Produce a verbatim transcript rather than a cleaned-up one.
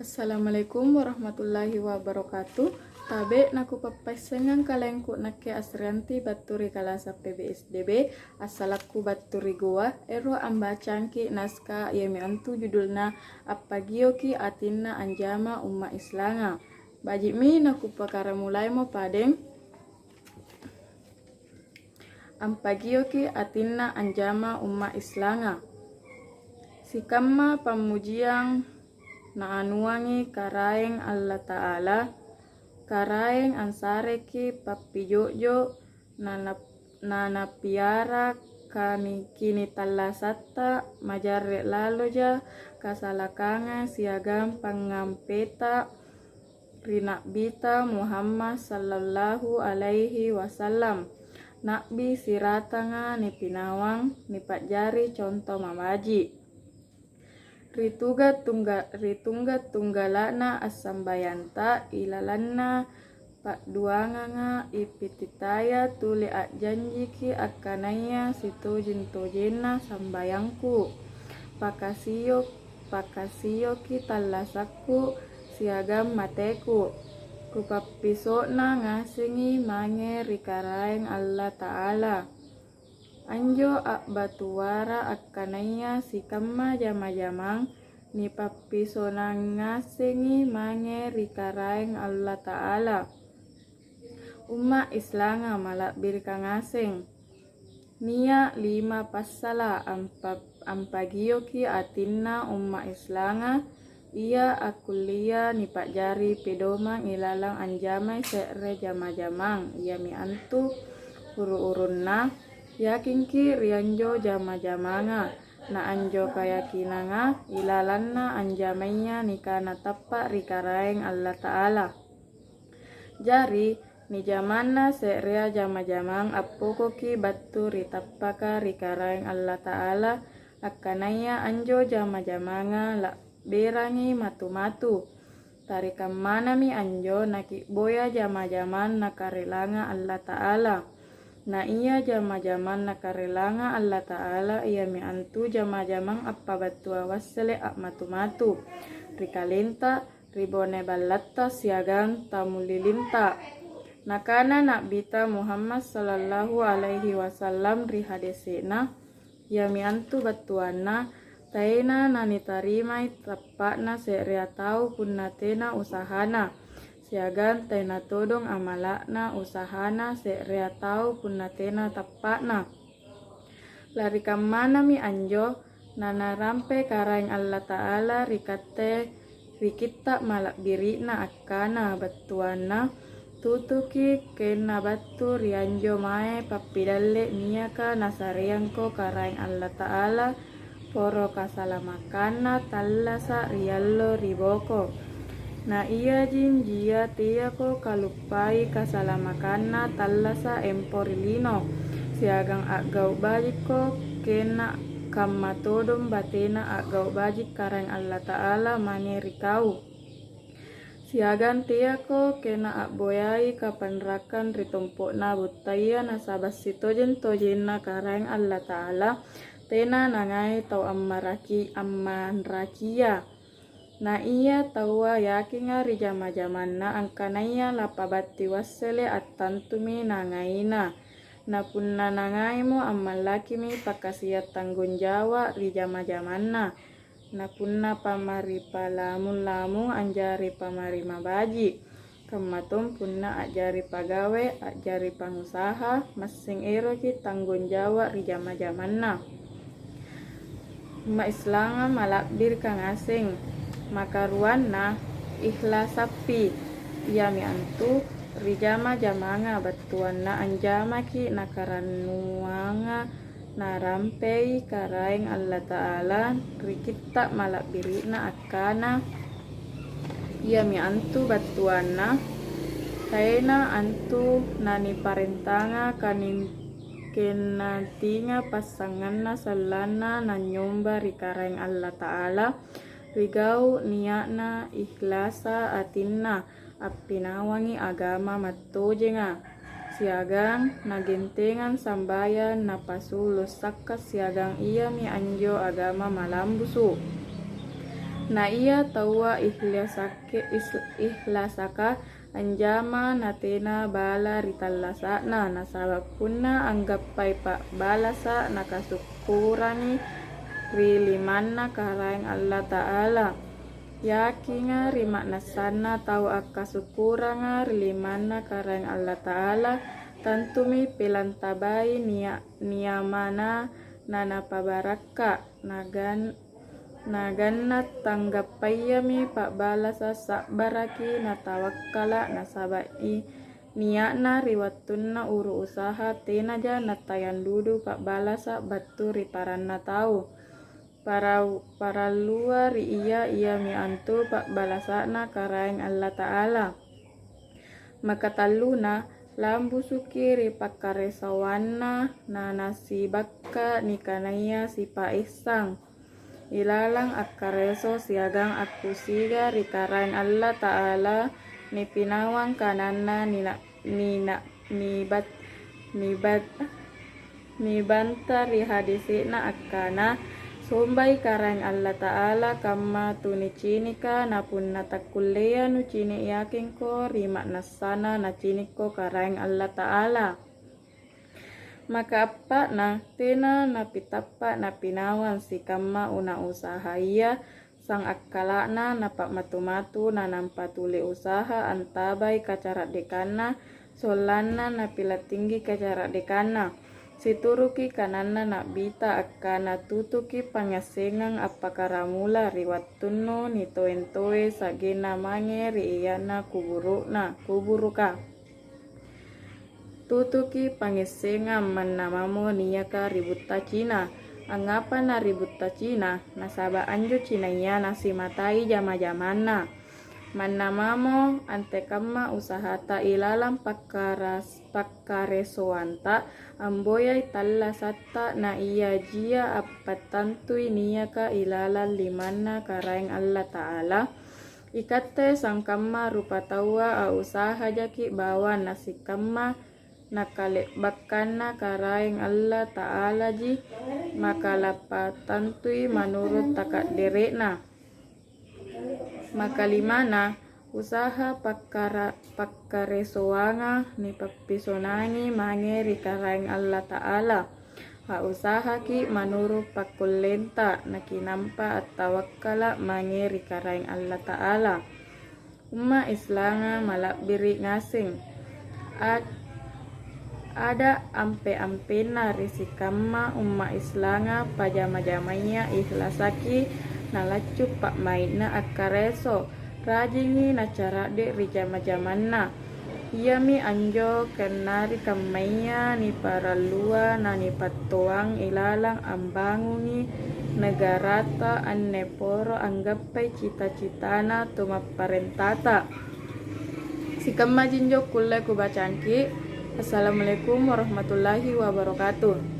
Assalamualaikum warahmatullahi wabarakatuh. Tabe nakupappaissengang kalengku nakke Asrianti battu ri kalasa P B S D B, assalakku battu ri Goa. Ero ambacangki naskah iami antu judulna Appagioki Atinna Anjama Umma Islanga. Baji'mi nakupakaramulaimo padeng. Ampagioki atinna anjama umma Islanga. Sikamma pammujiang naanuangi Karaeng Allata'ala, Karaeng ansareki pappijo'jo na, na, na napiara kani-, kinitallasatta, majarre' laloja kasalakanga siagang pangngampeta ri Na'bita Muhammad sallallahu alaihi wasallam, Na'bi siratanga nipinawang nipa'jari conto mabaji'. Ri tuga-tungga-, ri tungga-tunggala'na assambayanta ilalanna pa'duanganga ipititaya tuli a'janjiki akkanaya sitojeng-tojenna sambayangku, pakasio-, pakasioki tallasakku siagang mateku, kupappiso'na ngasengi mange ri Karaeng Allata'ala. Anjo a'batuara akkanaya sikamma jama-jamang nipappisonang ngasengi mange ri Karaeng Allata'ala. Umma Islanga mala'birika ngaseng. Nia' lima passala' ampa-, ampagioki atinna umma Islanga, ia akkullea nipa'jari pedomang ilalang anjamai se're jama-jamang, iami antu uru-urunna. Yakingki ri anjo jama-jamanga, na anjo kayakinanga ilalanna anjamaya nikana tappa' ri Karaeng Allata'ala. Jari, nijamanna se'rea jama-jamang appokoki battu ri tappaka ri Karaeng Allata'ala, akkanaya anjo jama-jamanga la'berangi matu-matu. Tarikammanami anjo naki'boya jama-jamang nakarelanga Allata'ala. Na ia jama-jamang nakarelanga Allata'ala iami antu jama-jamang appabattua wassele a'matu-matu ri kalenta, ri bone ballatta siagang tammulilinta. Nakana Na'bita Muhammad sallallahu alaihi wasallam ri hadese'na, iami antu battuanna, taena nanitarimai tappa'na se'rea tau punna tena usahana, siagang taena todong amala'na usahana se'rea tau punna tena tappa'na. Larikammanami anjo, nanarampei Karaeng Allata'ala ri katte ri Kitta' Mala'biri'Na akkana, battuanna, tutuki kenna battu ri anjo mae pappidalle' niaka Nasareangko Karaeng Allata'ala, poro kasalamakanna tallasa' ri allo ri boko. Na iaji njia teako kaluppai kasalamakanna tallasa' empo ri lino, siagang a'gau' bajikko kenna kamma todong batena a'gau' baji' Karaeng Allata'ala mange ri kau. Siagang teako kenna a'boyai kapanrakkang ri tompo'na buttaya, nasaba' sitojeng-tojenna Karaeng Allata'ala tena nangai tau ammaraki-, ammanrakia. Na ia taua yakinga ri jama-jamanna angkanaya lapabatti wassele attantumi nangaina. Na punna nangaimo ammallakimi pakkasia' tanggung jawa' ri jama-jamanna. Na punna pamari-palamung-lamung anjari pamari mabaji'. Kamma tong punna a'jari pagawe, a'jari pangusaha, massing eroki tanggung jawa' ri jama-jamanna. Umma' Islanga mala'birika ngaseng. Makaruanna, ikhlasappi. Iami antu ri jama-jamanga battuanna anjamaki nakarannuanga narampei Karaeng Allata'ala ri Kitta' Mala'biri'Na akkana, iami antu battuanna, taena antu naniparentanga kaning-, kennatinga passanganna sallanna nanynyomba ri Karaeng Allata'ala, ri gau' nia'na, ikhlasa atinna, appinawangi agama mattojenga, siagang nagentengang sambayang napasulu' sakka' siagang iami anjo agama malambusu'. Na ia taua ikhlasake-, is-, ikhlasaka anjama natena bala ri tallasa'na, nasaba' punna anggappai pa'balasa' nakasukkurangi ri limanNa Karaeng Allata'ala. Yakinga ri ma'nassanna tau akkasukkuranga ri limanNa Karaeng Allata'ala, tantumi pilantabai nia-, niamana nanapabarakka'. Nagan-, naganna tanggappayami pa'balasa' sa'baraki natawakkala', nasaba' i-, nia'na ri wattunna uru usaha tenaja natayangdudu pa'balasa' battu ri paranna tau. Parau-, parallua ri ia iami antu pa'balasa'na Karaeng Allata'ala. Makatalluna, lambusuki ri pakkaresoanna nanasibakka nikanaya sipaessang ilalang akkareso siagang akkusiga ri Karaeng Allata'ala, nipinawang kananna nina-, nina-, nibat-, nibat-, nibanta ri hadisi'na akkana, "Sombai Karaeng Allata'ala kamma tunicinika, na punna takkulleai nucini' yakingko ri ma'nassana nacinikko Karaeng Allata'ala." Maka appa'na, tena napitappa' napinawang sikamma una usahaya sangakkala'na napa'matu-matu nanampa tuli usaha antabai kacara'dekanna, sollanna napilatinggi kacara'dekanna. Situruki kananna Na'bita akkana, "Tutuki pangngassengang appakkaramula ri wattunnu nitoeng-toe sa'genna mange ri ia'na kuburu'na, kuburuka." Tutuki pangngessengang manna mamo niaka ri butta Cina. Angngapa na ri butta Cina? Nasaba' anjo Cinaya nasimatai jama-jamanna. Manna mamo antekamma usahata ilalang pakkaras-, pakkaresoanta, amboyai tallasatta na iajia appattantui niaka ilalang limanna Karaeng Allata'ala. Ikatte sangkamma rupataua ausahajaki bawang nasikamma nakale'bakkanna Karaeng Allata'alaji, maka lapattantui manuru' takaddere'na. Makalimana, usaha pakkara-, pakkaresoanga nipappisonangi mange ri Karaeng Allata'ala. Pausahaki manuru' pakkullenta nakinampa attawakkala' mange ri Karaeng Allata'ala. Umma' Islanga mala'biri' ngaseng. A-, ada' ampe-ampenna ri sikamma umma' Islanga pajama-jamaya ikhlasaki nalaccu' pa'mai'na akkareso, rajingi nacara'de' ri jama-jamanna. Iami anjo kennari kammaya niparallua nanipattoang ilalang ambangungi negarata anne poro anggappai cita-citana tumapparentata. Sikammaji injo kulle kubacangki. Assalamualaikum warahmatullahi wabarakatuh.